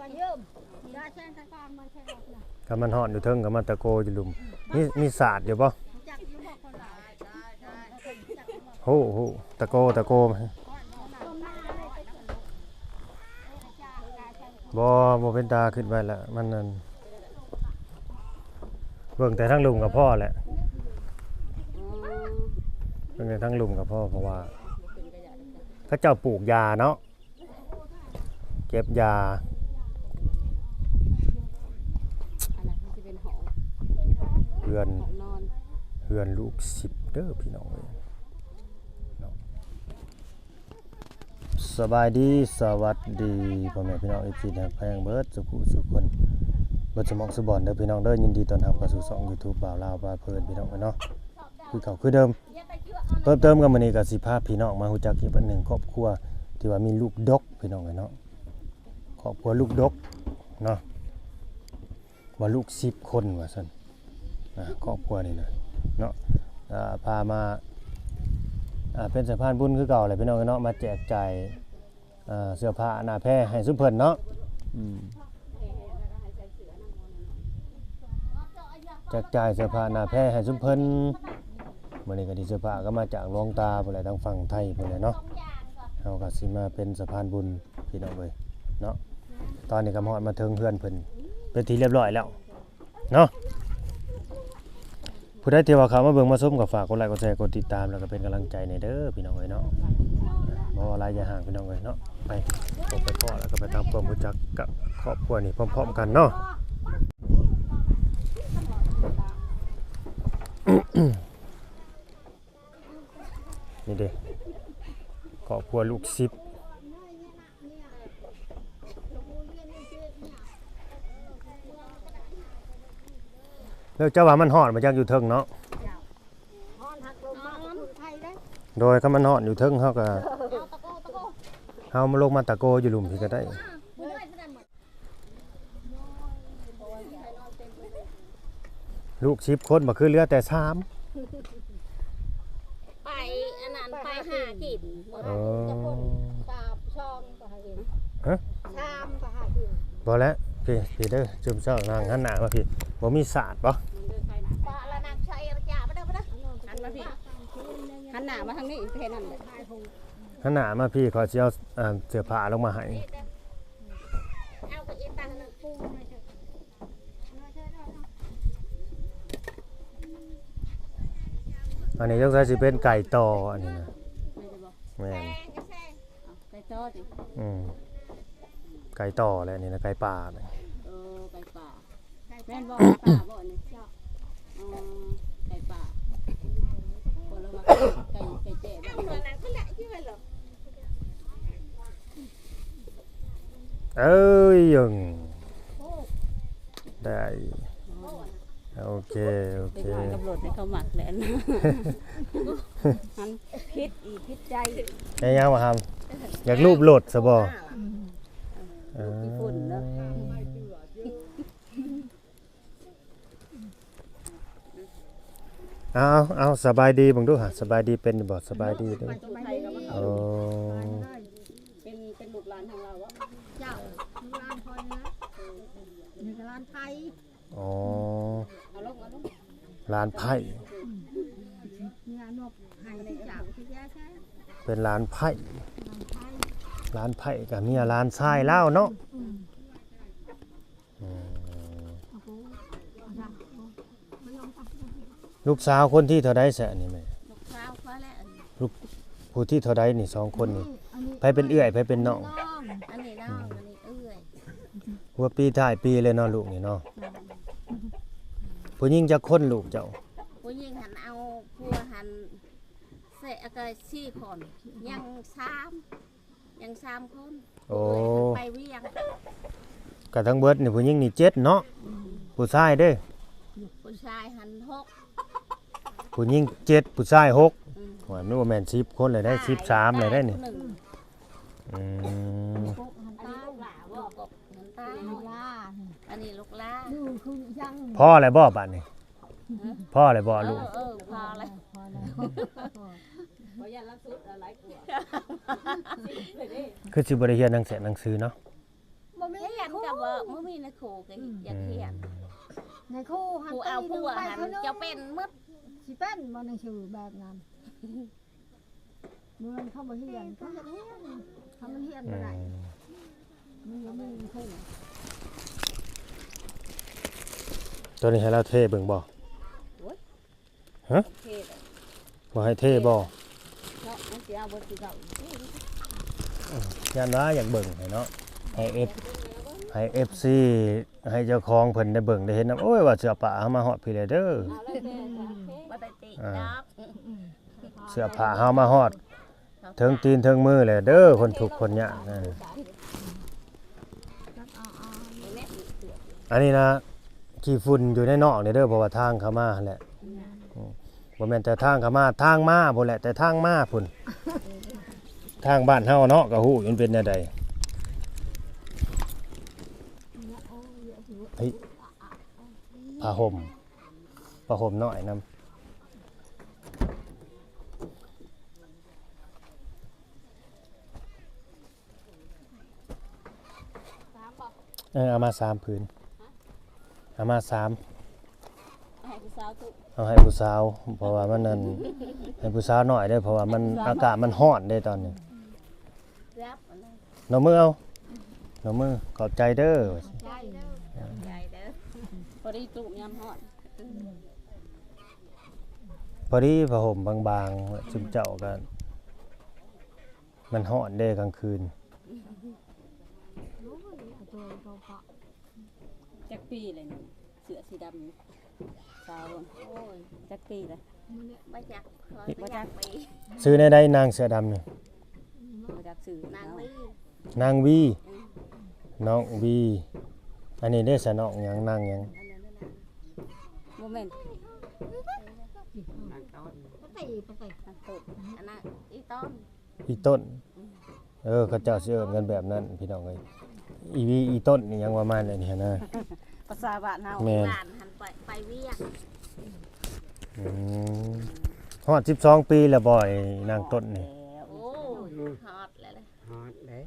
ຄັນມັນຮ້ອນຢູ່ເທິງກໍມາຕະໂກຢູ່ລຸ່ມ. ມີ ມີສາດຢູ່ບໍ່? ຮູ້ ຮູ້ ຕະໂກ ຕະໂກ. ບໍ່ ບໍ່ເປັນຕາ ຄິດໄວ້ລະ ມັນນັ້ນ ເບິ່ງແຕ່ທາງລຸ່ມກໍພໍແຫຼະ. ອືມ ເບິ່ງແຕ່ທາງລຸ່ມກໍພໍ ເພາະວ່າເຂົາເຈົ້າປູກຢາເນາະ ເກັບຢາ. ອັນນັ້ນຄືຊິເປັນຫ້ອງ ເຮືອນ ຫ້ອງນອນ ເຮືອນລູກສິບເດີພີ່ນ້ອງເອີຍເນາະ. ສະບາຍດີ ສະຫວັດດີ ພໍ່ແມ່ພີ່ນ້ອງ ເອັຟຊີ ທີ່ຮັກແພງເບິດສູ່ຜູ້ສູ່ຄົນ ເບິດສູ່ໝ່ອງສູ່ບ່ອນເດີພີ່ນ້ອງເດີ. ຍິນດີຕ້ອນຮັບເຂົ້າສູ່ຊ່ອງຢູທູບບ່າວລາວພາເພີນ ພີ່ນ້ອງເອີຍເນາະ. ຄືເກົ່າຄືເດີມ ເພີ່ມເຕີມກັນມື້ນີ້ກໍຊິພາພີ່ນ້ອງມາຮູ້ຈັກອີກບັດໜຶ່ງຄອບຄົວທີ່ວ່າມີລູກດົກ ພີ່ນ້ອງເອີຍເນາະ. ຄອບຄົວລູກດົກເນາະ ວ່າລູກສິບຄົນວ່າຊັ້ນ. ອ່າ ຄອບຄົວນີ້ນະເນາະ ອ່າ ພາມາ ອ່າ ເປັນສະພານບຸນຄືເກົ່າແຫຼະ ພີ່ນ້ອງເອີຍເນາະ ມາແຈກຈ່າຍ ອ່າ ເສື້ອຜ້າໜ້າແພໃຫ້ຊຸມເພິ່ນເນາະ. ອືມ ແຈກຈ່າຍເສື້ອຜ້າໜ້າແພໃຫ້ຊຸມເພິ່ນ. ມື້ນີ້ກໍໄດ້ເສື້ອຜ້າກໍມາຈາກຫຼວງຕາພຸ້ນແຫຼະ ທາງຝັ່ງໄທພຸ້ນແຫຼະເນາະ. ເຮົາກໍຊິມາເປັນສະພານບຸນ ພີ່ນ້ອງເອີຍເນາະ. ຕອນນີ້ກໍຮອດມາເຖິງເຮືອນເພິ່ນເປັນທີ່ຮຽບຮ້ອຍແລ້ວເນາະ. ຜູ້ໃດທີ່ວ່າເຂົ້າມາເບິ່ງມາຊົມກໍຝາກກົດໄລກົດແຊກົດຕິດຕາມ ແລ້ວກໍເປັນກຳລັງໃຈແດ່ເດີພີ່ນ້ອງເອີຍເນາະ. ບໍ່ວ່າຫຼາຍຢ່າຫ່າງພີ່ນ້ອງເອີຍເນາະ. ໄປ ໄປພໍ້ແລ້ວກໍໄປທຳຄວາມຮູ້ຈັກກັບຄອບຄົວນີ້ພ້ອມໆກັນເນາະ. ນີ້ເດ້ ຄອບຄົວລູກສິບ. ແລ້ວເຈົ້າວ່າມັນຮ້ອນມາຈາກຢູ່ເທິງເນາະ. ໂດຍ ຄັນມັນຮ້ອນຢູ່ເທິງ ເຮົາກໍ ເຮົາມາລົງມາຕະໂກຢູ່ລຸ່ມພີ້ກໍໄດ້. ລູກສິບຄົນ ບໍ່ຄືເຫຼືອແຕ່ສາມ. ໄປອັນນັ້ນ ໄປຫາກິນ. ເອີ ສາມ ສອງ ໄປຫາກິນ. ຮະ? ສາມ ໄປຫາກິນ. ບໍ່ແຫຼະ ພີ້ ພີ້ເດີ ຈຸ່ມເຈົ້ານັ່ງຫັນໜ້າມາພີ້. ບໍ່ມີສາດບໍ່? ປະລະນັ່ງໃສ່ລະຈ້າ ມາເດີ ມາເດີ. ຫັນມາພີ້ ຫັນໜ້າມາທາງນີ້ ເຮັດນັ້ນແຫຼະ. ຫັນໜ້າມາພີ້ ຂ້ອຍຊິເອົາ ອ່າ ເສື້ອຜ້າລົງມາໃຫ້. ອັນນີ້ສົງໄສຊິເປັນໄກ່ຕໍ່ ອັນນີ້ນະ. ແມ່ນ ໄກ່ຕໍ່ຕິ? ອືມ ໄກ່ຕໍ່ແຫຼະ ນີ້ນະ ໄກ່ປ່າ. ເອີ ໄກ່ປ່າ. ແມ່ນບໍ່? ໄກ່ປ່າບໍ່ອັນນີ້? ອໍ ໄກ່ປ່າ. ຄົນລະວ່າໄກ່ ໄກ່ແຈ້ບໍ່? ເອີຍ ຍັງໄດ້. ໂອເຄ ໂອເຄ. ເດັກນ້ອຍກັບລົດນີ້ເຂົາມັກແຫຼະ ອັນນັ້ນ ມັນຜິດອີກຜິດໃຈ. ໄດ້ຍັງບໍ່ຫຳ? ຢາກລູບລົດຊະບໍ່? ອືມ ເອີ ລູບຂີ້ຝຸ່ນເນາະ. ເອົາ ເອົາ ສະບາຍດີເບິ່ງດູຫາ ສະບາຍດີເປັນຢູ່ບໍ່? ສະບາຍດີເດີ. ໂອ້ ເປັນ ເປັນລູກຫຼານທາງລາວບໍ່? ເຈົ້າ ລູກຫຼານຂ້ອຍນະ ເອີ ນີ້ກໍຫຼານໄທ. ອໍ ເອົາລົງ ເອົາລົງ ຫຼານໄພ້. ເປັນຫຼານໄພ້ ຫຼານໄພ້ກໍເມຍຫຼານຊາຍລາວເນາະ. ອືມ ລູກສາວຄົນທີເທົ່າໃດຊະນີ້ແມ່? ລູກສາວຂ້ອຍແຫຼະ ອັນນີ້ ລູກຜູ້ທີເທົ່າໃດນີ້ ສອງຄົນນີ້? ອັນນີ້ ໃຜເປັນເອື້ອຍ ໃຜເປັນນ້ອງ? ນ້ອງ ອັນນີ້ນ້ອງ ອືມ ອັນນີ້ເອື້ອຍ. ຫົວປີທ້າຍປີເລີຍເນາະ ລູກນີ້ເນາະ. ແມ່ນ ຜູ້ຍິງຈັກຄົນລູກເຈົ້າ? ຜູ້ຍິງຫັ້ນເອົາຜົວຫັ້ນ ເສຍ ກໍສີ່ຄົນ ຍັງສາມ ຍັງສາມຄົນ. ໂອ້ ເອື້ອຍຫັ້ນໄປວຽງ. ກະທັງເບິດນີ້ຜູ້ຍິງນີ້ເຈັດເນາະ. ອືມ ຜູ້ຊາຍເດ້? ຜູ້ຊາຍຫັ້ນຫົກ. ຜູ້ຍິງເຈັດ ຜູ້ຊາຍຫົກ. ອືມ ໂອ້ຍ ມັນບໍ່ແມ່ນສິບຄົນເລີຍໄດ໋ ສິບສາມເລີຍໄດ໋ນີ້. ອືມ ອັນນີ້ລູກຫຼານ ອັນນີ້ລູກຫຼານ ພໍ່ແລ້ວບໍ່ບາດນີ້? ພໍ່ແລ້ວບໍ່ລູກ? ເອີ ພໍ່ແລ້ວ. ຄືຊິບໍ່ໄດ້ຮຽນໜັງສື ໜັງສືເນາະ. ຮຽນກໍບໍ່ ບໍ່ມີນາຍຄູກໍ ອືມ ຢາກຮຽນ ອືມ ນາຍຄູຫັ້ນ ຜູ້ເອົາຜົວຫັ້ນ ເຈົ້າເປັນໝົດ ຊິເປັນບໍ່ໜັງສືແບບນັ້ນ? ບໍ່ແມ່ນເຂົາບໍ່ຮຽນ ເຂົາຢາກຮຽນ ຖ້າມັນຮຽນບໍ່ໄດ້ ອືມ ມັນບໍ່ມີນາຍຄູ. ໂຕນີ້ໃຫ້ລາວເທເບິ່ງບໍ່? ໂອ້ຍ ຮະ? ໂອເຄເລີຍ ບໍ່ໃຫ້ເທບໍ່? ເນາະ ມັນຊິເອົາເບິດຄືເກົ່າ ຢ້ານວ່າຢາກເບິ່ງໃຫ້ເນາະ ໃຫ້ເອັຟ ໃຫ້ເອັຟຊີ ໃຫ້ເຈົ້າຂອງເພິ່ນໄດ້ເບິ່ງໄດ້ເຫັນນຳ. ໂອ້ຍ ວ່າເສື້ອຜ້າເຮົາມາຮອດພີ້ແລ້ວເດີ ເອົາເລີຍເດີ ບໍ່ໄດ້ຕິດອາດອກ ເສື້ອຜ້າເຮົາມາຮອດເຖິງຕີນເຖິງມືແລ້ວເດີ ຄົນທຸກຄົນຍາກ. ອັນນີ້ນະ ຂີ້ຝຸ່ນຢູ່ໃນນອກນີ້ເດີ ເພາະວ່າທາງເຂົ້າມາຫັ້ນແຫຼະ ອືມ ບໍ່ແມ່ນແຕ່ທາງເຂົ້າມາ ທາງມາພຸ້ນແຫຼະ ແຕ່ທາງມາພຸ້ນ ທາງບ້ານເຮົາເນາະ ກໍຮູ້ຢູ່ມັນເປັນແນວໃດ. ເຮີ້ຍ ຜ້າຫົ່ມ ຜ້າຫົ່ມນ້ອຍນຳ. ເອີ ເອົາມາສາມຜືນ ເອົາມາສາມ ໃຫ້ຜູ້ສາວ ເອົາໃຫ້ຜູ້ສາວ ເພາະວ່າມັນນັ້ນ ໃຫ້ຜູ້ສາວໜ້ອຍເດ້ ເພາະວ່າມັນ ອາກາດມັນຮ້ອນເດ້ຕອນນີ້. ເອົາມືເອົາ ເອົາມື ຂອບໃຈເດີ ຂອບໃຈເດີ ພໍດີຕູ້ຍາມຮ້ອນ ພໍດີຜ້າຫົ່ມບາງໆ ຊຸມເຈົ້າກໍ ມັນຮ້ອນເດ້ກາງຄືນ. ຈັກປີແລ້ວນີ້ ເສື້ອສີດຳນີ້? ຊາວ ໂອ້ຍ ຈັກປີແລ້ວ? ບໍ່ຈັກ ບໍ່ຈັກປີ. ຊື່ແນວໃດນາງເສື້ອດຳນີ້? ບໍ່ຈັກຊື່. ນາງວີ ນາງວີ ອືມ ນ້ອງວີ. ອັນນີ້ເດ້ສະ ນ້ອງຫຍັງ ນາງຫຍັງ? ອັນນັ້ນນະ ບໍ່ແມ່ນ ນາງຕົ້ນ ນາງຕົ້ນ ອັນນັ້ນອີຕ້ອນ ອີຕົ້ນ ອືມ ເອີ ເຂົາເຈົ້າຊິເອີ້ນກັນແບບນັ້ນພີ່ນ້ອງເອີຍ ອີວີ ອີຕົ້ນ ອີຫຍັງປະມານນີ້ຫັ້ນນະ ພາສາບ້ານເຮົາ ແມ່ນ ບ້ານຫັ້ນໄປ ໄປວຽກ. ອືມ ຮອດສິບສອງປີແລ້ວບໍ່ ໄອ້ນາງຕົ້ນນີ້? ຮອດແລ້ວ ໂອ້ຍ ຮອດແລ້ວ ຮອດແລ້ວ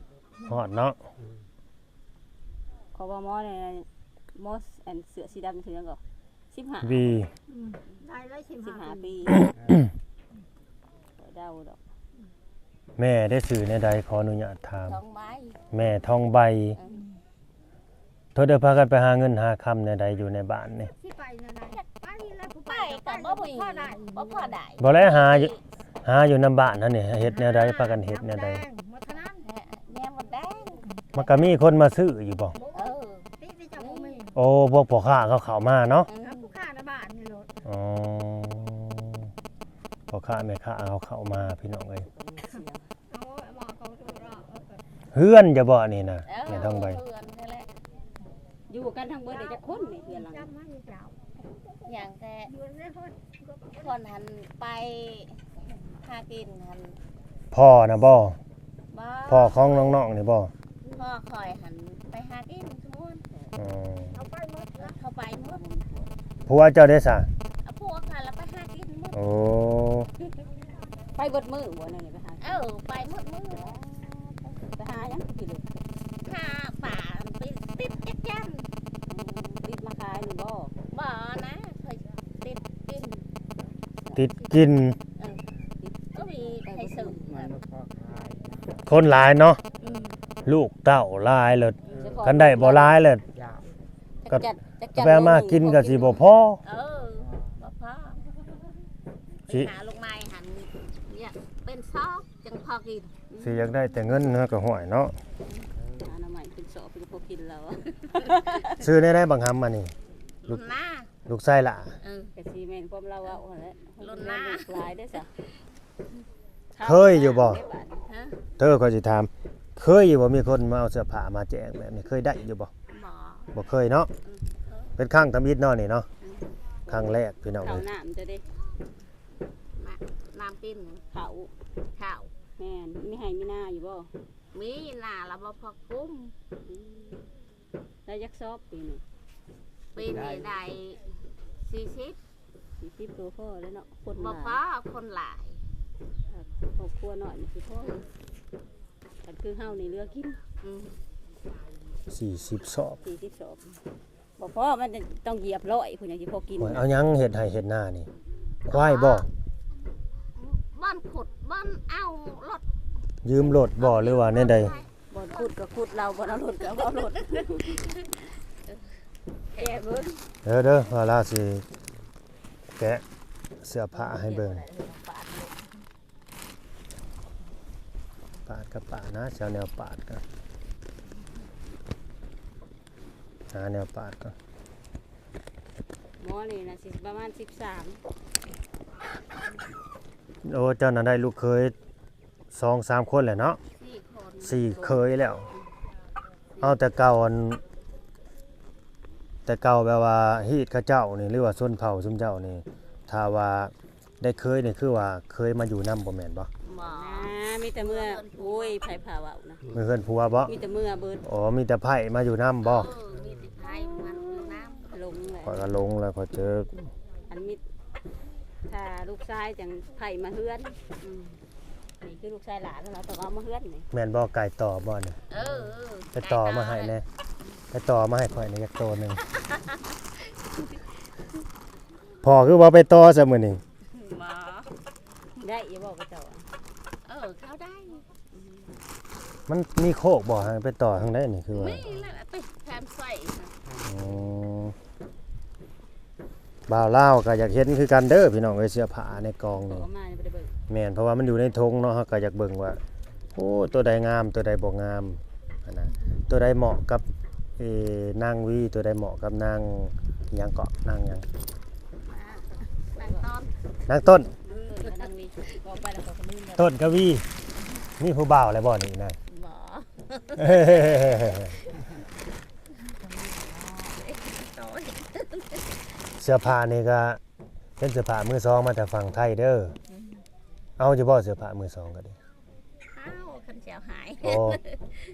ຮອດເນາະ ອືມ ເຂົາວ່າໝໍນີ້ ໝໍອັນເສື້ອສີດຳຊື່ຫຍັງກໍ? ສິບຫ້າ ວີ ອືມ ໄດ້ແລ້ວ ສິບຫ້າປີ ເຮົາເດົາດອກ. ແມ່ໄດ້ຊື່ແນວໃດ ຂໍອະນຸຍາດຖາມ? ທອງໃບ ແມ່ທອງໃບ ອືມ ໂທດເດີ ພາກັນໄປຫາເງິນຫາຄຳແນວໃດຢູ່ໃນບ້ານນີ້? ຊິໄປແນວໃດ ໄປແລ້ວ ໄປກໍບໍ່ມີ ບໍ່ພໍໄດ້ ບໍ່ພໍໄດ້ ບໍ່ແລະ ຫາຢູ່ ຫາຢູ່ນຳບ້ານຫັ້ນນີ້ ເຮັດແນວໃດ ຫາ ພາກັນເຮັດແນວໃດ? ມາແດງ ໝົດເທົ່ານັ້ນ ແໜ່ ແໜ່ມົດແດງ ມັນກໍມີຄົນມາຊື້ຢູ່ບໍ່? ເອີ ຕິໄປເຈົ້າບໍ່ມີ ໂອ້ ພວກພໍ່ຄ້າເຂົາເຂົ້າມາເນາະ ເອີ ຜູ້ຄ້າໃນບ້ານນີ້ໂລດ ອໍ ພໍ່ຄ້າແມ່ຄ້າເຂົາເຂົ້າມາພີ່ນ້ອງເອີຍ ເຮືອນຈະບໍ່ອັນນີ້ນະ ເອີ ແມ່ທອງໃບ ເຮືອນຫັ້ນແຫຼະ ຢູ່ກັນທັງເບິດໄດ້ຈັກຄົນນີ້ເຮືອນຫຼັງ ຢ່າງແຕ່ ຄົນຫັ້ນໄປຫາກິນຫັ້ນ ພໍ່ນະບໍ່? ບໍ່ ພໍ່ຂອງນ້ອງໆນີ້ບໍ່? ພໍ່ຂ້ອຍຫັ້ນໄປຫາກິນທຸກມື້ ອໍ ເຂົາໄປໝົດ ເຂົາໄປໝົດ ຜົວເຈົ້າເດ້ສະ? ເອົາຜົວຂ້ອຍລະໄປຫາກິນໝົດ ໂອ້ ໄປເບິດມື້ບໍ່? ແນວນີ້ໄປຫາ ເອີ ໄປໝົດມື້ ໄປຫາຫຍັງ? ຫາປາ ຕິດ ຕິດຈັກຈັ່ງ ຕິດມາຂາຍນີ້ບໍ່? ບໍ່ນະ ຂ້ອຍ ຕິດກິນ ຕິດກິນ ເອີ ກໍມີໃຫ້ຊື້ ຄົນຫຼາຍເນາະ ອືມ ລູກເຕົ້າຫຼາຍເລີດ ອືມ ຄັນໄດ້ບໍ່ຫຼາຍເລີດ ຈັກ ຈັກ ຈັກ ໄປມາກິນກໍຊິບໍ່ພໍ ເອີ ບໍ່ພໍ ຊິ ຫາລູກໄມ້ຫັ້ນ ເປັນຊອກ ຈັ່ງພໍກິນ ຊິຢາກໄດ້ແຕ່ເງິນເນາະ ກໍຫ້ວຍເນາະ ເອີ ອະນາໄມເປັນຊອກ ເປັນພໍກິນແລ້ວ ຊື່ແນວໃດບັກຫຳອັນນີ້? ລູກ ລູກຊາຍຫຼ້າ ເອີ ກໍຊິແມ່ນຄວາມລາວເວົ້າຫັ້ນແຫຼະ ລຸ້ນໜ້າ ລູກຫຼາຍເດ້ສະ ເຄີຍຢູ່ບໍ່? ຮະ? ເທີ ຂ້ອຍຊິຖາມ ເຄີຍຢູ່ບໍ່ ມີຄົນມາເອົາເສື້ອຜ້າມາແຈກແບບນີ້ ເຄີຍໄດ້ຢູ່ບໍ່? ບໍ່ ບໍ່ເຄີຍເນາະ ອືມ ເປັນຄັ້ງທຳອິດເນາະນີ້ເນາະ ອືມ ຄັ້ງແລກພີ່ນ້ອງ ເຂົ້າ ເອີຍ ນ້ຳຈະເດ້ ນ້ຳກິນ ເຂົ້າ ເຂົ້າ ແມ່ນ ມີໄຮ່ມີນາຢູ່ບໍ່? ມີ ນາລະບໍ່ພໍກຸ້ມ ອືມ ໄດ້ຈັກຊອບປີນີ້? ປີນີ້ໄດ້ສີ່ສິບ ສີ່ສິບກໍພໍແລ້ວເນາະ ຄົນບໍ່ພໍ ຫຼາຍ ຄົນຫຼາຍ ຄອບຄົວນ້ອຍນີ້ຊິພໍ ຄັນຄືເຮົານີ້ເຫຼືອກິນ ອືມ ສີ່ສິບສອບ ສີ່ສິບສອບ ບໍ່ພໍ ມັນຕ້ອງຢຽບຮ້ອຍພຸ້ນ ຈັ່ງຊິພໍກິນ. ໂອ້ຍ ເອົາຫຍັງເຮັດໄຮ່ເຮັດນານີ້? ຄວາຍບໍ່? ບ່ອນຂຸດ ບ່ອນເອົາລົດ ຢືມລົດບໍ່ ຫຼືວ່າແນວໃດ? ບ່ອນຂຸດກໍຂຸດລາວ ບ່ອນເອົາລົດກໍເອົາລົດ. ແກະເບິ່ງ ເດີ ເດີ ວ່າລາວຊິແກະເສື້ອຜ້າໃຫ້ເບິ່ງ. ປາດກັບປາດນະ ຊິເອົາແນວປາດກ່ອນ ຫາແນວປາດກ່ອນ. ໝໍນີ້ນະ ຊິປະມານສິບສາມ. ໂອ້ ເຈົ້ານະໄດ້ລູກເຂີຍສອງສາມຄົນແຫຼະເນາະ ສີ່ຄົນ ສີ່ເຂີຍແລ້ວ. ເອົາແຕ່ເກົ່າ ອັນ ແຕ່ເກົ່າແບບວ່າຮີດເຂົາເຈົ້ານີ້ ຫຼືວ່າຊົນເຜົ່າຊຸມເຈົ້ານີ້ ຖ້າວ່າ ໄດ້ເຂີຍນີ້ຄືວ່າເຂີຍມາຢູ່ນຳບໍ່ແມ່ນບໍ່? ບໍ່ ອ່າ ມີແຕ່ເມືອ ໂອ້ຍ ໃຜພາເວົ້ານະ ເມືອເຮືອນຜົວບໍ່? ມີແຕ່ເມືອເບິດ. ອໍ ມີແຕ່ໃພ້ມາຢູ່ນຳບໍ່? ເອີ ມີແຕ່ໃພ້ມາຢູ່ນຳ. ຫຼົງແຫຼະ ຂ້ອຍກໍຫຼົງແລ້ວ ຂ້ອຍເຈີ ອັນມີ ຖ້າລູກຊາຍຈັ່ງໃພ້ມາເຮືອນ. ອືມ ນີ້ຄືລູກຊາຍຫຼານ ເຮົາຕ້ອງເອົາມາເຮືອນນີ້. ແມ່ນບໍ່? ໄກ່ຕໍ່ບໍ່ນີ້? ເອີ ເອີ ໄປຕໍ່ມາໃຫ້ແດ່ ໄປຕໍ່ມາໃຫ້ຂ້ອຍແດ່ຈັກໂຕໜຶ່ງ. ພໍ່ຄືບໍ່ໄປຕໍ່ຊະມື້ນີ້? ບໍ່ ໄດ້ຢູ່ບໍ່ໄປຕໍ່? ເອີ ເຂົ້າໄດ້. ມັນມີໂຄກບໍ່? ໃຫ້ໄປຕໍ່ທາງໃດນີ້ ຄືວ່າ ນີ້ແຫຼະ ຕິດແຄມໄຟ. ອໍ ບ່າວລາວກໍຢາກເຫັນຄືກັນເດີພີ່ນ້ອງເອີຍ ເສື້ອຜ້າໃນກອງນີ້. ເອົາມາຍັງບໍ່ໄດ້ເບິ່ງ. ແມ່ນ ເພາະວ່າມັນຢູ່ໃນຖົງເນາະ ເຮົາກໍຢາກເບິ່ງວ່າ ໂອ້ ຕົວໃດງາມ ຕົວໃດບໍ່ງາມຫັ້ນນະ ຕົວໃດເໝາະກັບ ເອີ ນາງວີ ຕົວໃດເໝາະກັບນາງ ອີຫຍັງເກາະ ນາງຫຍັງ? ນາງຕົ້ນ ນາງຕົ້ນ ເອີ ນາງວີ ເວົ້າໄປແລ້ວກໍລືມແລ້ວ. ຕົ້ນກະວີ ມີຜູ້ບ່າວແລ້ວບໍ່ນີ້ນະ? ບໍ່ ເສື້ອຜ້ານີ້ກໍເປັນເສື້ອຜ້າມືສອງມາແຕ່ຝັ່ງໄທເດີ. ອືມ ເອົາຢູ່ບໍ່ເສື້ອຜ້າມືສອງກໍດີ? ເອົາ ຄັນຊິເອົາໃຫ້. ໂອ້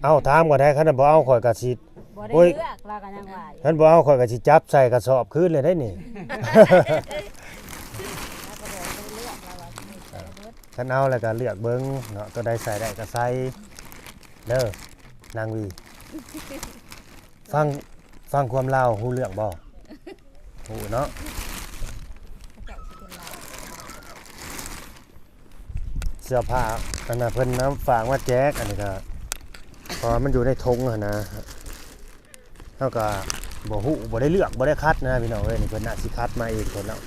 ເອົາ ຖາມກໍໄດ້ ຄັນບໍ່ເອົາຂ້ອຍກໍຊິ ບໍ່ໄດ້ ໂອ້ຍ ເລືອກ ລາວກໍຍັງວ່າຢູ່ ຄັນບໍ່ເອົາຂ້ອຍກໍຊິຈັບໃສ່ກະສອບຄືນເລີຍໄດ໋ນີ້. ລາວກໍບອກບໍ່ໄດ້ເລືອກ ລາວວ່າຊິໃສ່ເບິດ. ຄັນເອົາແລ້ວກໍເລືອກເບິ່ງເນາະ ຕົວໃດໃສ່ໄດ້ກໍໃສ່ເດີ ນາງວີ. ຟັງ ຟັງຄວາມລາວຮູ້ເລື່ອງບໍ່? ຮູ້ເນາະ. ເສື້ອຜ້າອັນນັ້ນເພິ່ນນຳຝາກມາແຈກ ອັນນີ້ກໍ ເພາະວ່າມັນຢູ່ໃນຖົງຫັ້ນນະ ເຮົາກໍບໍ່ຮູ້ ບໍ່ໄດ້ເລືອກ ບໍ່ໄດ້ຄັດນະພີ່ນ້ອງເອີຍ. ນີ້ເພິ່ນໜ້າຊິຄັດມາເອງເພິ່ນເນາະ.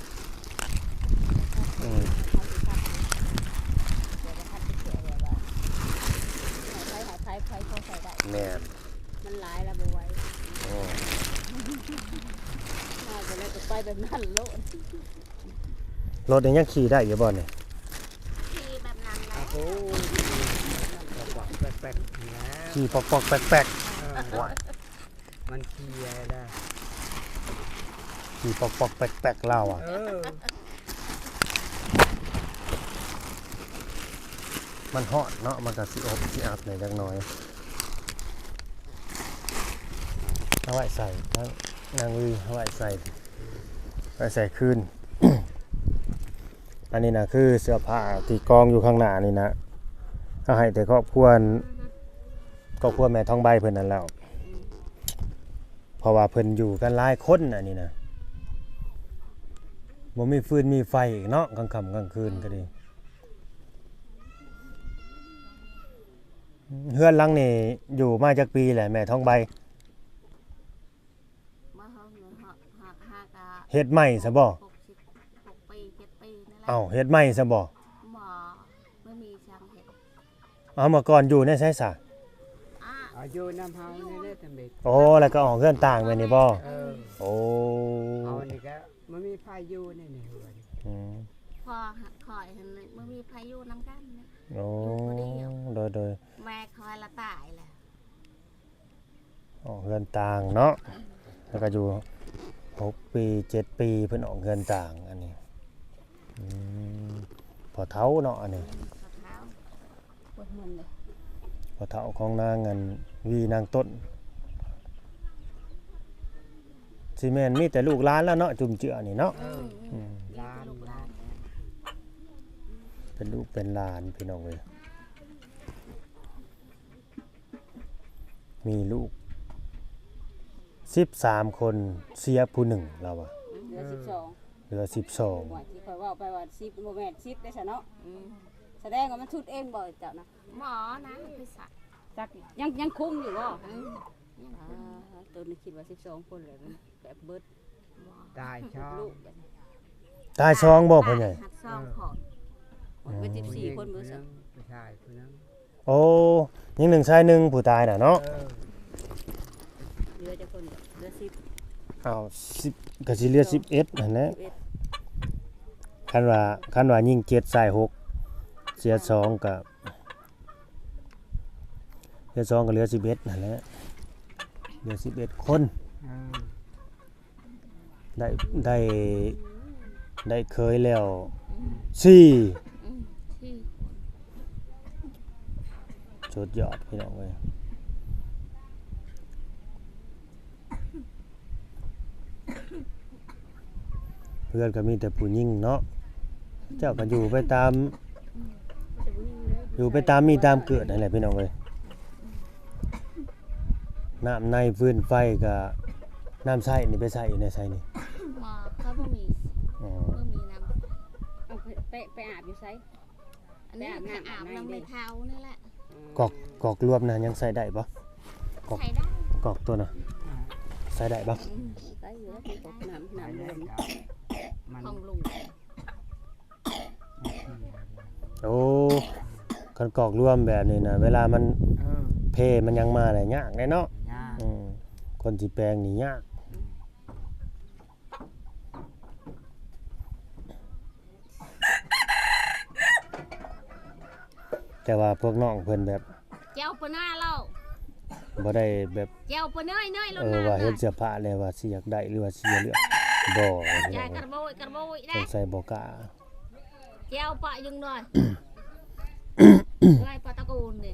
ອືມ ແມ່ນ ມັນຫຼາຍແລ້ວບໍ່ໄຫວ. ໂອ້ ມາແຕ່ໃດກໍໄປແບບນັ້ນໂລດ. ລົດນີ້ຍັງຂີ່ໄດ້ຢູ່ບໍ່ນີ້? ຂີ່ແບບນັ້ນແຫຼະ. ໂອ້ ປອກໆແປັກໆ ຂີ່ປອກໆແປັກໆ. ເອີ ໂອ້ຍ ມັນຂີ່ໄດ້ ຂີ່ປອກໆແປັກໆລາວອະ. ເອີ ມັນຮ້ອນເນາະ ມັນກໍຊິອົບຊິອັບແດ່ຈັກໜ້ອຍ. ເອົາໄວ້ໃສ່ ນາງ ນາງວີ ເອົາໄວ້ໃສ່ ໄວ້ໃສ່ຄືນ. ອັນນີ້ນະ ຄືເສື້ອຜ້າທີ່ກອງຢູ່ຂ້າງໜ້ານີ້ນະ ເຮົາໃຫ້ແຕ່ຄອບຄົວ ຄອບຄົວແມ່ທອງໃບເພິ່ນນັ້ນແລ້ວ ເພາະວ່າເພິ່ນຢູ່ກັນຫຼາຍຄົນ. ອັນນີ້ນະ ບໍ່ມີຟືນມີໄຟອີກເນາະ ກາງຄ່ຳກາງຄືນກໍດີ. ເຮືອນຫຼັງນີ້ຢູ່ມາຈັກປີແລ້ວແມ່ທອງໃບ? ມາເຮົາເຮັດໃໝ່ຊະບໍ່? ຫົກສິບຫົກປີ ເຈັດປີນີ້ແຫຼະ. ເອົ້າ ເຮັດໃໝ່ຊະບໍ່? ບໍ່ ບໍ່ມີຊ່າງເຮັດ. ເອົາ ເມື່ອກ່ອນຢູ່ໃນໃສຊະ? ອ່າ ເອົາ ຢູ່ນຳເຮົານີ້ແຫຼະ ຕຳເບັດ. ໂອ້ ແລ້ວກໍອອກເຮືອນຕ່າງແມ່ນນີ້ບໍ່? ເອີ ໂອ້ ເອົາ ນີ້ກໍບໍ່ມີໃຜຢູ່ໃນນີ້ເຮືອນ. ອືມ ພໍ່ຂ້ອຍຫັ້ນບໍ່ມີໃຜຢູ່ນຳກັນ. ໂອ້ ຢູ່ຜູ້ດຽວ. ໂດຍໆ ແມ່ຂ້ອຍລະຕາຍແລ້ວ. ອອກເຮືອນຕ່າງເນາະ ແລ້ວກໍຢູ່ຫົກປີ ເຈັດປີ ເພິ່ນອອກເຮືອນຕ່າງ. ອັນນີ້ ອືມ ພໍ່ເຖົ້າເນາະ ອັນນີ້ ອືມ ພໍ່ເຖົ້າ ປວດມັນເດ້ ພໍ່ເຖົ້າຂອງນາງ ອັນ ວີ ນາງຕົ້ນ. ຊິແມ່ນມີແຕ່ລູກຫຼານແລ້ວເນາະ ຈຸ່ມເຈືອນີ້ເນາະ. ເອີ ອືມ ຫຼານ ເປັນລູກເປັນຫຼານ ເປັນລູກເປັນຫຼານ ພີ່ນ້ອງເອີຍ. ມີລູກ ສິບສາມຄົນ ເສຍຜູ້ໜຶ່ງ ລາວວ່າ ເຫຼືອສິບສອງ ເຫຼືອສິບສອງ. ໂອ້ຍ ທີ່ຂ້ອຍເວົ້າໄປວ່າສິບ ບໍ່ແມ່ນສິບເດ້ຊະເນາະ. ອືມ ສະແດງວ່າມັນຊຸດເອງບໍ່ເຈົ້ານະ? ບໍ່ນະ ໄປສະ ຈັກ ຍັງ ຍັງຄຸມຢູ່ບໍ່? ອືມ ຍັງຄຸມ. ອາ ຕົວນີ້ຄິດວ່າສິບສອງຄົນແຫຼະ ມັນແບບເບິດ. ຕາຍສອງ ຕາຍສອງບໍ່ພໍ່ໃຫຍ່? ສອງຄົນ ເອີ ເບິດສິບສີ່ຄົນເບິດ. ຜູ້ຊາຍຜູ້ໜຶ່ງ. ໂອ້ ຍິງໜຶ່ງຊາຍໜຶ່ງ ຜູ້ຕາຍນະເນາະ. ເອີ ເຫຼືອຈັກຄົນ? ເຫຼືອສິບ. ອ້າວ ສິບ ກໍຊິເຫຼືອສິບເອັດຫັ້ນແຫຼະ. ສິບເອັດ ຄັນວ່າ ຄັນວ່າຍິງເຈັດຊາຍຫົກ ເສຍສອງ ກໍ ເຫຼືອສອງກໍເຫຼືອສິບເອັດຫັ້ນແຫຼະ ເຫຼືອສິບເອັດຄົນ. ເອີ ໄດ້ ໄດ້ ໄດ້ເຂີຍແລ້ວ ອືມ ສີ່ ອືມ ສີ່ຄົນ. ສຸດຍອດພີ່ນ້ອງເອີຍ. ເຮືອນກໍມີແຕ່ຜູ້ຍິງເນາະ ເຈົ້າກໍຢູ່ໄປຕາມ ຢູ່ໄປຕາມມີຕາມເກີດຫັ້ນແຫຼະພີ່ນ້ອງເອີຍ. ນ້ຳໃນຟືນໄຟກໍ ນ້ຳໃຊ້ນີ້ໄປໃຊ້ຢູ່ໃນໃສນີ້? ບໍ່ ເຂົາບໍ່ມີ. ອໍ ບໍ່ມີນ້ຳ. ເອົາ ໄປ ໄປ ໄປອາບຢູ່ໃສ? ອັນນີ້ໄປອາບນ້ຳ ໄປອາບນຳແມ່ເຖົ້ານີ້ແຫຼະ. ອືມ ກອກ ກອກລວມນະ ຍັງໃຊ້ໄດ້ບໍ່? ກອກ ໃຊ້ໄດ້ ກອກຕົວນະ ໃຊ້ໄດ້ບໍ່? ອືມ ໄດ້ຢູ່ແລ້ວ ກອກນ້ຳ ນ້ຳລວມ ຂອງລຸງ. ໂອ້ ຄັນກອກລວມແບບນີ້ນະ ເວລາມັນ ເອີ ເພມັນຍັງມາແຫຼະ ຍາກແດ່ເນາະ. ຍາກ. ອືມ ຄົນຊິແປງນີ້ຍາກ. ແຕ່ວ່າພວກນ້ອງເພິ່ນແບບ ແຈ່ວປານາເລົ່າ ບໍ່ໄດ້ແບບ ແຈ່ວປາເນີຍເນີຍ ເອີ ວ່າເຫັນເສື້ອຜ້າແລ້ວວ່າຊິຢາກໄດ້ ຫຼືວ່າຊິເລືອກ ບໍ່ ຢາກກະໂບຍກະໂບຍແດ່ ສົງໄສບໍ່ກ້າ. ແຈ່ວປະຍັງໜ້ອຍ ໄລ່ປະຕະໂກນເດ້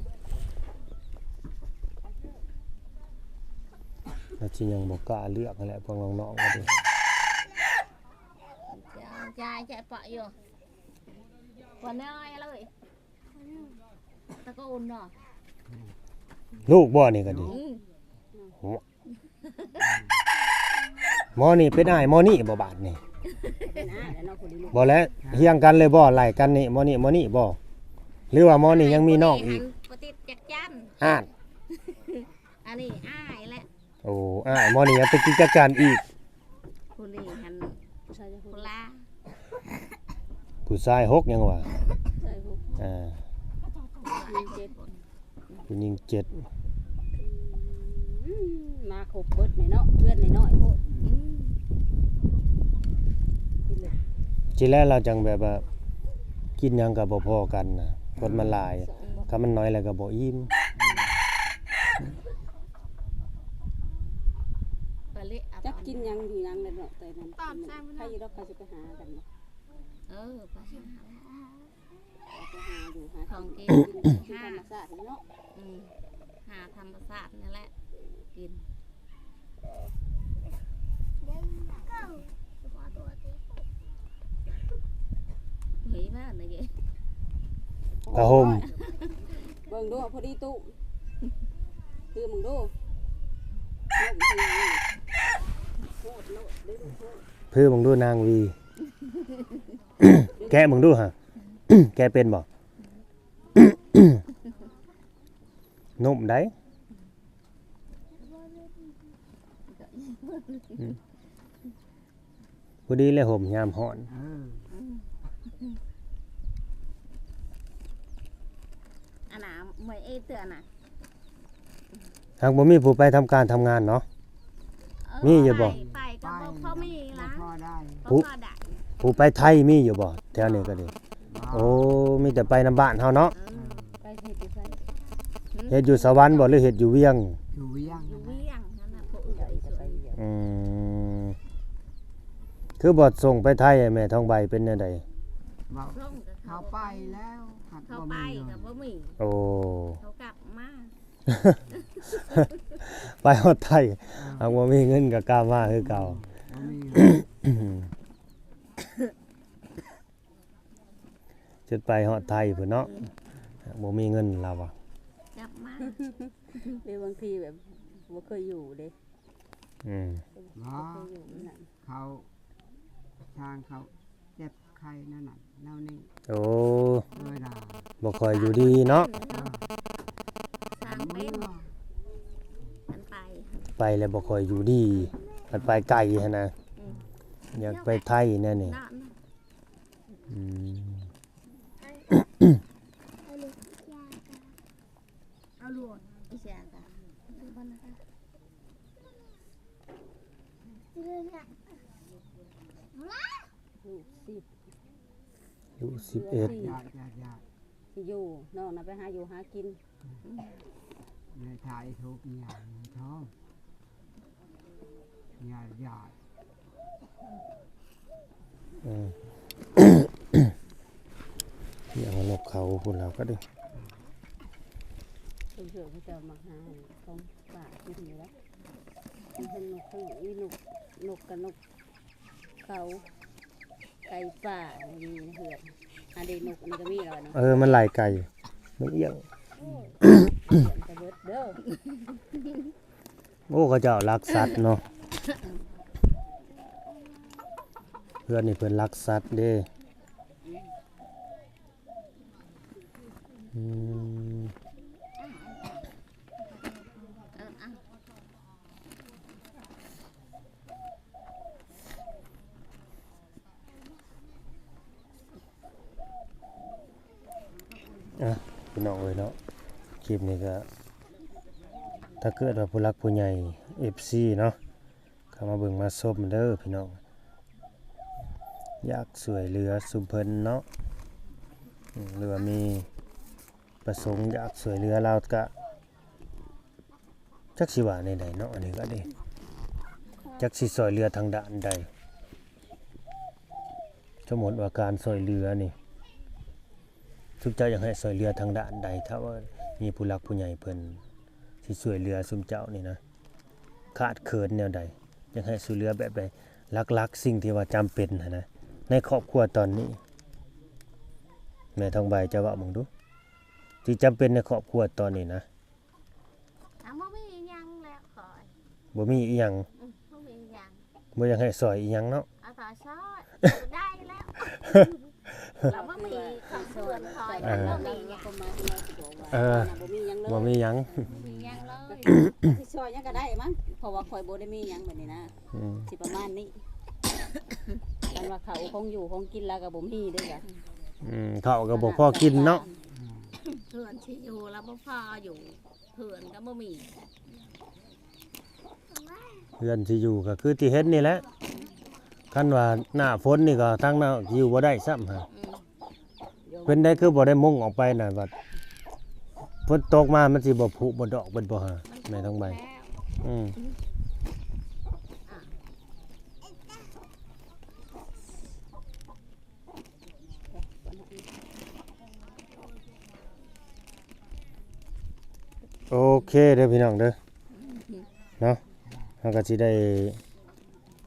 ແລ້ວຊິຍັງບໍ່ກ້າເລືອກຫັ້ນແຫຼະ ພວກນ້ອງໆກໍດີ. ຈາຍ ຈາຍປະຢູ່ ປະເນີຍເລີຍ ຕະໂກນເນາະ. ລູກບໍ່ນີ້ກໍດີ? ອືມ ໂອ້ ໝໍນີ້ເປັນອ້າຍໝໍນີ້ບໍ່ບາດນີ້? ເປັນອ້າຍແລ້ວເນາະ ຜູ້ນີ້ລູກ. ບໍ່ແຫຼະ ຮຽງກັນເລີຍບໍ່? ໄລ່ກັນນີ້ ໝໍນີ້ ໝໍນີ້ບໍ່? ຫຼືວ່າໝໍນີ້ຍັງມີນ້ອງອີກ? ບໍ່ຕິດຈັກຈັ່ນ ອ້ານ ອັນນີ້ອ້າຍແຫຼະ. ໂອ້ ອ້າຍໝໍນີ້ຍັງໄປກິນຈັກຈັ່ນອີກ. ຜູ້ນີ້ຫັ້ນ ຜູ້ຊາຍຈັກຄົນ? ຜູ້ລາ ຜູ້ຊາຍຫົກ ຍັງວ່າ ຜູ້ຊາຍຫົກ ອ່າ ຜູ້ຍິງເຈັດ ຜູ້ຍິງເຈັດ. ອືມ ມາຄົບເບິດນີ້ເນາະ ເຮືອນນ້ອຍໆໂພດ. ອືມ ທີແລກລາວຈັ່ງແບບວ່າ ກິນຫຍັງກໍບໍ່ພໍກັນນະ ຄົນມັນຫຼາຍ ອືມ ຄັນມັນໜ້ອຍແລ້ວກໍບໍ່ອີ່ມ. ໄປເລະ ຈັກກິນຫຍັງຢູ່ຫຍັງແລ້ວເນາະ ແຕ່ນັ້ນ ຕອນໃສ່ມັນ ໃຜດອກ ເຂົາຊິໄປຫາກັນເນາະ. ເອີ ໄປຫາ ໄປຫາຢູ່ຫາ ຂອງກິນ ກິນ ກິນທຳມະຊາດເນາະ. ອືມ ຫາທຳມະຊາດນີ້ແຫຼະກິນ. ເຮີ້ຍ ມານະເກ ຜ້າຫົ່ມ ເບິ່ງດູ ພໍດີຕູ້ ຄືເບິ່ງດູ ລົມຄືຫຍັງນີ້ ໂພດໂລດເດ້ລູກ ໂພດ ຄືເບິ່ງດູນາງວີ ແກະເບິ່ງດູຫາ ແກະເປັນບໍ່? ນຸ່ມໃດ. ອືມ ພໍດີແລ້ວ ຫົ່ມຍາມຮ້ອນ. ເອີ ອັນນ່າ ເມື່ອຍເອເທື່ອນະ. ຫາກບໍ່ມີຜູ້ໄປທຳການທຳງານເນາະ. ເອີ ມີຢູ່ບໍ່? ໄປ ໄປກໍບໍ່ພໍມີລະ ບໍ່ພໍໄດ້ ບໍ່ພໍໄດ້. ຜູ້ ຜູ້ໄປໄທມີຢູ່ບໍ່? ແຖວນີ້ກໍດີ. ບໍ່ ໂອ້ ມີແຕ່ໄປນຳບ້ານເຮົາເນາະ. ເອີ ໄປເຮັດຢູ່ໃສ? ຫຶ? ເຮັດຢູ່ສະຫວັນບໍ່ ຫຼືເຮັດຢູ່ວຽງ? ຢູ່ວຽງ ຢູ່ວຽງຫັ້ນນະ ຜູ້ເອື້ອຍ. ອືມ ຄືບໍ່ສົ່ງໄປໄທ ແມ່ທອງໃບເປັນແນວໃດ? ເວົ້າ ເຂົາໄປແລ້ວ ເຂົາໄປກໍບໍ່ມີ. ໂອ້ ເຂົາກັບມາ ໄປຮອດໄທ ເອີ ຫາກບໍ່ມີເງິນກໍກັບມາຄືເກົ່າ. ບໍ່ມີ ຈົນໄປຮອດໄທພຸ້ນເນາະ. ອືມ ຫາກບໍ່ມີເງິນລາວວ່າ ກັບມາ ເອີ ບາງທີແບບບໍ່ເຄີຍຢູ່ເດ້. ອືມ ບໍ່ ເຂົາ ທາງເຂົາເຈັບໄຂ້ນັ້ນນະ ແນວນີ້ ໂອ້ ເວລາ ບໍ່ຄ່ອຍຢູ່ດີເນາະ ເອີ ສ້າງເປັນ ມັນໄປ ໄປແລ້ວບໍ່ຄ່ອຍຢູ່ດີ ມັນໄປໄກຫັ້ນນະ ອືມ ຢາກໄປໄທແນວນີ້ ອືມ ລູກສິບ ລູກສິບເອັດ ຢ່າ ຢ່າ ຢ່າ ຊິຢູ່ ນ້ອງນະໄປຫາຢູ່ຫາກິນ ແມ່ຖ່າຍຮູບຫຍັງທ້ອງ ຍາດ ຍາດ ອືມ ຢ່າງນົກເຂົາພຸ້ນແລ້ວກໍເດ້ ເພິ່ນເຊື່ອເຂົາເຈົ້າມັກຫາຂອງປ່າກິນຢູ່ແລ້ວ ເຫັນນົກເຂົາ ອີນົກ ນົກກະນົກ ເຂົາ ໄກ່ປ່າ ມີເຮືອນ ອັນເດ ນົກອັນນີ້ກໍມີແລ້ວເນາະ ເອີ ມັນຫຼາຍໄກ່ ນົກອຽງ ອຽງກະເບິດເດີ ໂອ້ ເຂົາເຈົ້າລັກສັດເນາະ ເຮືອນນີ້ເພິ່ນລັກສັດເດ້ ອືມ ອ່ະ ພີ່ນ້ອງເອີຍເນາະ ຄລິບນີ້ກໍ ຖ້າເກີດວ່າຜູ້ຫຼັກຜູ້ໃຫຍ່ ເອັຟຊີ ເນາະ ເຂົ້າມາເບິ່ງມາຊົມເດີພີ່ນ້ອງ ຢາກຊ່ວຍເຫຼືອຊຸມເພິ່ນເນາະ ອືມ ຫຼືວ່າມີປະສົງຢາກຊ່ວຍເຫຼືອລາວກະ ຈັກຊິວ່າແນວໃດເນາະ ອັນນີ້ກໍເດ້ ຈັກຊິຊ່ວຍເຫຼືອທາງດ້ານໃດ ສົມມຸດວ່າການຊ່ວຍເຫຼືອນີ້ ຊຸມເຈົ້າຢາກໃຫ້ຊ່ວຍເຫຼືອທາງດ້ານໃດ ຖ້າວ່າມີຜູ້ຫຼັກຜູ້ໃຫຍ່ເພິ່ນຊິຊ່ວຍເຫຼືອຊຸມເຈົ້ານີ້ນະ ຂາດເຂີນແນວໃດ ຢາກໃຫ້ຊ່ວຍເຫຼືອແບບໃດ ຫຼັກໆສິ່ງທີ່ວ່າຈຳເປັນຫັ້ນນະ ໃນຄອບຄົວຕອນນີ້ ແມ່ທອງໃບ ເຈົ້າເວົ້າເບິ່ງດູ ທີ່ຈຳເປັນໃນຄອບຄົວຕອນນີ້ນະ ອ່ະ ບໍ່ມີອີ່ຫຍັງແລ້ວຂ້ອຍ ບໍ່ມີອີ່ຫຍັງ ອືມ ບໍ່ມີອີ່ຫຍັງ ບໍ່ຢາກໃຫ້ຊ່ອຍອີ່ຫຍັງເນາະ ເອົາຕາຊ່ອຍ ໄດ້ແລ້ວ ລາວບໍ່ມີຂອງສ່ວນຂ້ອຍ ເອີ ບໍ່ມີຫຍັງ ເອີ ບໍ່ມີຫຍັງເລີຍ ບໍ່ມີຫຍັງ ບໍ່ມີຫຍັງເລີຍ ຊິຊ່ອຍຫຍັງກໍໄດ້ມັ້ງ ເພາະວ່າຂ້ອຍບໍ່ໄດ້ມີຫຍັງບັດນີ້ນະ ອືມ ຊິປະມານນີ້ ຄັນວ່າເຂົ້າຂອງຢູ່ຂອງກິນລາວກໍບໍ່ມີເດ້ ອືມ ເຂົ້າກໍບໍ່ພໍກິນເນາະ ເຮືອນທີ່ຢູ່ລາວບໍ່ພໍຢູ່ ເຮືອນກໍບໍ່ມີ ເຮືອນທີ່ຢູ່ກໍຄືທີ່ເຫັນນີ້ແຫຼະ ຄັນວ່າໜ້າຝົນນີ້ກໍທາງນອກຢູ່ບໍ່ໄດ້ຊ້ຳຫາ ອືມ ເປັນໄດຄືບໍ່ໄດ້ມຸງອອກໄປນະ ບັດຝົນຕົກມາມັນຊິບໍ່ຜຸບໍ່ດອກເປັນບໍ່ຫາ ແມ່ທອງໃບ ອືມ ໂອເຄເດີພີ່ນ້ອງເດີ ເນາະ ເຮົາກໍຊິໄດ້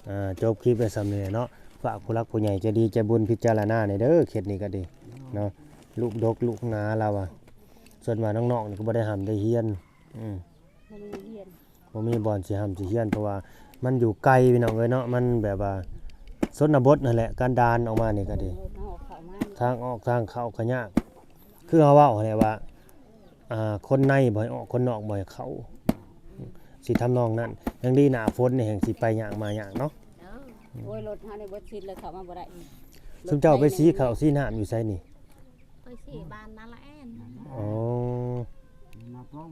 ອ່າ ຈົບຄລິບໄວ້ສ່ຳນີ້ແຫຼະເນາະ ຝາກຜູ້ຫຼັກຜູ້ໃຫຍ່ໃຈດີໃຈບຸນພິຈາລະນາແດ່ເດີ ເຂດນີ້ກໍດີເນາະ ລູກດົກລູກໜາລາວວ່າ ສ່ວນວ່ານ້ອງໆນີ້ກໍບໍ່ໄດ້ຮ່ຳໄດ້ຮຽນ ອືມ ບໍ່ມີໂຮງຮຽນ ບໍ່ມີບ່ອນຊິຮ່ຳຊິຮຽນ ເພາະວ່າມັນຢູ່ໄກພີ່ນ້ອງເອີຍເນາະ ມັນແບບວ່າຊົນນະບົດຫັ້ນແຫຼະ ກັນດານອອກມານີ້ກໍດີ ທາງອອກເຂົ້າມາ ທາງອອກທາງເຂົ້າກໍຍາກ ຄືເຮົາເວົ້າຫັ້ນແຫຼະວ່າ ອ່າ ຄົນໃນບໍ່ໃຫ້ອອກ ຄົນນອກບໍ່ໃຫ້ເຂົ້າ ຊິທຳນອງນັ້ນ ຍັງດີໜ້າຝົນນີ້ແຮ່ງຊິໄປຍາກມາຍາກເນາະ ເອີ ໂອ້ຍ ລົດເຮົານີ້ເບິດສິດເລີຍ ເຂົ້າມາບໍ່ໄດ້ ອືມ ຊຸມເຈົ້າໄປສີເຂົ້າສີນ້ຳຢູ່ໃສນີ້? ໄປສີບ້ານນາລະແອນ ອໍ ນາປ່ອງ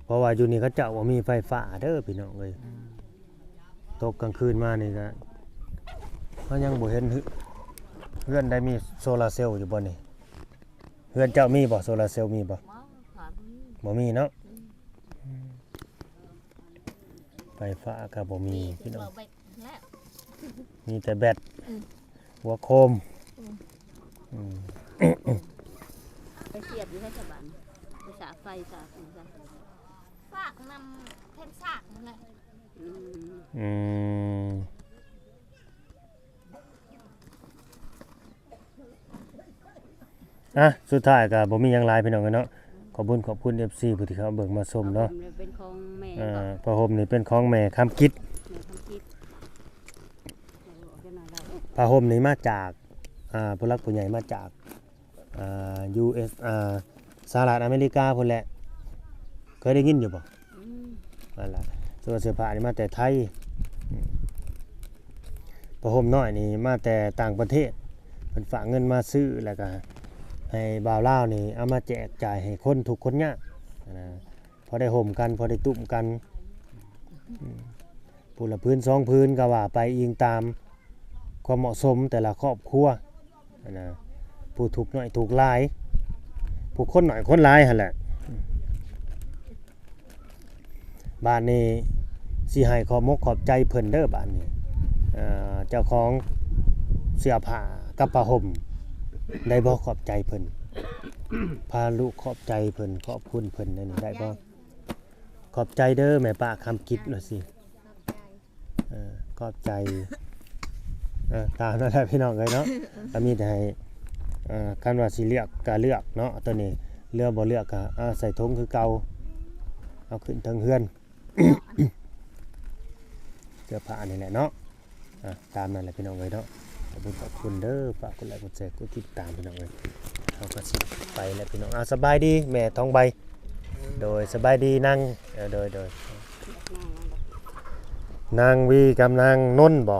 ເພາະວ່າຢູ່ນີ້ເຂົາເຈົ້າບໍ່ມີໄຟຟ້າເດີພີ່ນ້ອງເອີຍ ເອີ ຕົກກາງຄືນມານີ້ກະ ເຮົາຍັງບໍ່ເຫັນເຮືອນ ເຮືອນໃດມີໂຊລາເຊວຢູ່ບໍ່ນີ້? ເຮືອນເຈົ້າມີບໍ່? ໂຊລາເຊວມີບໍ່? ບໍ່ ບໍ່ມີເນາະ ອືມ ໄຟຟ້າກໍບໍ່ມີພີ່ນ້ອງ ແລ້ວ ມີແຕ່ແບັດ ອືມ ຫົວໂຄມ ອືມ ອືມ ໄປສຽບຢູ່ໃສສະບານ ໄປສາກໄຟສາກຫຍັງຊະ ສາກນຳແຜ່ນສາກນັ້ນແຫຼະ ອືມ ອືມ ອ່ະ ສຸດທ້າຍກໍບໍ່ມີຫຍັງຫຼາຍພີ່ນ້ອງເອີຍເນາະ ຂອບຄຸນ ຂອບຄຸນ ເອັຟຊີ ຜູ້ທີ່ເຂົ້າເບິ່ງມາຊົມເນາະ. ຜ້າຫົ່ມນີ້ເປັນຂອງແມ່ ອ່າ ກໍ ຜ້າຫົ່ມນີ້ເປັນຂອງແມ່ຄຳຈິດ ແມ່ຄຳຈິດ. ເອີ ເອົາຈັກໜ້ອຍລະ ຜ້າຫົ່ມນີ້ມາຈາກ ອ່າ ຜູ້ຫຼັກຜູ້ໃຫຍ່ມາຈາກ ອ່າ ຢູເອສ ອ່າ ສະຫະລັດອາເມລິກາພຸ້ນແຫຼະ. ເຄີຍໄດ້ຍິນຢູ່ບໍ່? ອືມ ນັ້ນລະ. ສ່ວນເສື້ອຜ້ານີ້ມາແຕ່ໄທ. ອືມ ຜ້າຫົ່ມນ້ອຍນີ້ມາແຕ່ຕ່າງປະເທດ. ເພິ່ນຝາກເງິນມາຊື້ ແລ້ວກໍໃຫ້ບ່າວລາວນີ້ເອົາມາແຈກຈ່າຍໃຫ້ຄົນທຸກຄົນຍາກນະ. ພໍໄດ້ຮົ່ມກັນ ພໍໄດ້ຕຸ້ມກັນ. ອືມ ຜູ້ລະຜືນສອງຜືນກໍວ່າໄປ ອີງຕາມຄວາມເໝາະສົມແຕ່ລະຄອບຄົວນະ. ຜູ້ທຸກໜ້ອຍທຸກຫຼາຍ ຜູ້ຄົນໜ້ອຍຄົນຫຼາຍຫັ້ນແຫຼະ. ບາດນີ້ຊິໃຫ້ຂອບມົກຂອບໃຈເພິ່ນເດີ. ບາດນີ້ ເອີ ເຈົ້າຂອງເສື້ອຜ້າກັບຜ້າຫົ່ມ ໄດ້ບໍ່ຂອບໃຈເພິ່ນ? ພາລູກຂອບໃຈເພິ່ນ ຂອບຄຸນເພິ່ນໄດ້ນີ້ ໄດ້ບໍ່? ຂອບໃຈເດີແມ່ປ້າຄຳຈິດ ວ່າຊິ ຂອບໃຈ ເອີ ຂອບໃຈ. ເອີ ຕາມນັ້ນແຫຼະພີ່ນ້ອງເອີຍເນາະ. ກໍມີແຕ່ໃຫ້ ເອີ ຄັນວ່າຊິເລືອກກໍເລືອກເນາະ. ໂຕນີ້ເລືອກບໍ່ເລືອກກໍ ເອົາໃສ່ຖົງຄືເກົ່າ ເອົາຂຶ້ນເທິງເຮືອນ ເສື້ອຜ້ານີ້ແຫຼະເນາະ. ອ່າ ຕາມນັ້ນແຫຼະພີ່ນ້ອງເອີຍເນາະ. ຂອບຄຸນ ຂອບຄຸນເດີ. ຝາກກົດໄລ ກົດແຊ ກົດຕິດຕາມພີ່ນ້ອງເອີຍ. ເຮົາກໍຊິໄປແລ້ວພີ່ນ້ອງ. ອ່າ ສະບາຍດີແມ່ທອງໃບ. ໂດຍ ສະບາຍດີນາງ ເອີ ໂດຍ ໂດຍ ນາງວີກັບນາງນົນບໍ?